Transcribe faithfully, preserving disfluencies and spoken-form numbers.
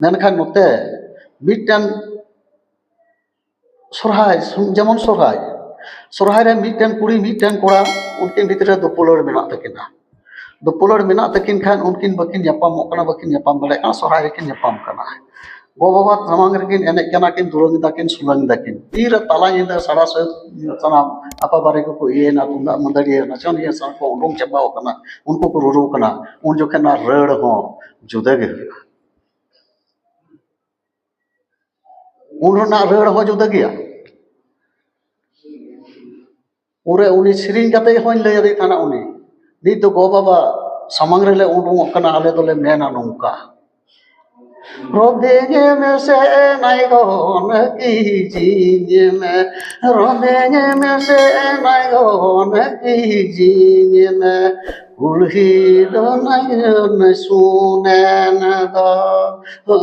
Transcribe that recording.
ᱢᱮᱱᱠᱷᱟᱱ ᱱᱚᱛᱮ ᱢᱤᱫᱴᱮᱱ ᱥᱚᱨᱦᱟᱭ, ᱡᱮᱢᱚᱱ ᱥᱚᱨᱦᱟᱭ, ᱥᱚᱨᱦᱟᱭ ᱨᱮ ᱢᱤᱫᱴᱮᱱ ᱠᱩᱲᱤ ᱢᱤᱫᱴᱮᱱ ᱠᱚᱲᱟ, ᱩᱱᱠᱤᱱ ᱵᱷᱤᱛᱨᱤ ᱨᱮ ᱫᱩᱯᱩᱞᱟᱹᱲ ᱢᱮᱱᱟᱜ ᱛᱟᱹᱠᱤᱱᱟ᱾ ᱫᱩᱯᱩᱞᱟᱹᱲ ᱢᱮᱱᱟᱜ ᱛᱟᱹᱠᱤᱱ ᱠᱷᱟᱱ ᱩᱱᱠᱤᱱ ᱵᱟᱹᱠᱤᱱ ᱧᱟᱯᱟᱢᱚᱜ ᱠᱟᱱᱟ, ᱵᱟᱹᱠᱤᱱ ᱧᱟᱯᱟᱢ ᱫᱟᱲᱮᱭᱟᱜ ᱠᱟᱱᱟ, ᱥᱚᱨᱦᱟᱭ ᱨᱮᱠᱤᱱ ᱧᱟᱯᱟᱢ ᱠᱟᱱᱟ᱾ ᱜᱚ-ᱵᱟᱵᱟ ᱥᱟᱢᱟᱝ ᱨᱮᱠᱤᱱ ᱮᱱᱮᱡ ᱠᱟᱱᱟ, ᱠᱤᱱ ᱫᱩᱨᱟᱹᱝ ᱮᱫᱟ ᱠᱤᱱ, ᱥᱩᱞᱟᱹᱝ ᱮᱫᱟ ᱠᱤᱱ᱾ ᱛᱤᱨᱮ ᱛᱟᱞᱟ ᱧᱤᱫᱟᱹ ᱥᱟᱲᱟ ᱥᱟᱹᱛ ᱥᱟᱱᱟᱢ ᱟᱯᱟᱵᱟᱨᱮ ᱠᱚᱠᱚ ᱤᱭᱟᱹᱭᱮᱱᱟ, ᱛᱩᱢᱫᱟᱜ ᱢᱟᱹᱫᱟᱹᱲᱤᱭᱟᱹ ᱱᱟᱪᱚᱱᱤᱭᱟᱹ ᱥᱟᱶ ᱠᱚ ᱩᱰᱩᱝ ᱪᱟᱵᱟᱣ ᱠᱟᱱᱟ, ᱩᱱᱠᱩ ᱠᱚ ᱨᱩᱨᱩ ᱠᱟᱱᱟ, ᱩᱱ ᱡᱚᱠᱷᱮᱡ ᱚᱱᱟ ᱨᱟᱹᱲ ᱦᱚᱸ ᱡᱩᱫᱟᱹ ᱜᱮ ᱦᱩᱭᱩᱜᱼᱟ᱾ ᱩᱱ ᱨᱮᱱᱟᱜ ᱨᱟᱹᱲ ᱦᱚᱸ ᱡᱩᱫᱟᱹ ᱜᱮᱭᱟ᱾ ᱩᱱᱨᱮ ᱩᱱᱤ ᱥᱮᱨᱮᱧ ᱠᱟᱛᱮ ᱦᱚᱸᱧ ᱞᱟᱹᱭ ᱟᱫᱮ ᱛᱟᱦᱮᱱᱟ, ᱩᱱᱤ ᱱᱤᱛ ᱫᱚ ᱜᱚ ᱵᱟᱵᱟ ᱥᱟᱢᱟᱝ ᱨᱮᱞᱮ ᱩᱰᱩᱝᱚᱜ ᱠᱟᱱᱟ, ᱟᱞᱮ ᱫᱚᱞᱮ ᱢᱮᱱᱟ ᱱᱚᱝᱠᱟ, ᱨᱚᱫᱮᱧᱮ ᱢᱮᱥᱮ ᱱᱟᱭᱜᱚᱱ ᱠᱤᱡᱤᱧᱮ ᱢᱮ, ᱨᱚᱫᱮᱧᱮ ᱢᱮᱥᱮ ᱱᱟᱭᱜᱚᱱ ᱠᱤᱡᱤᱧᱮ ᱢᱮ, ᱠᱩᱞᱦᱤ ᱫᱚ ᱱᱟᱭᱜᱚᱱ ᱥᱩᱱᱮᱱ ᱫᱚ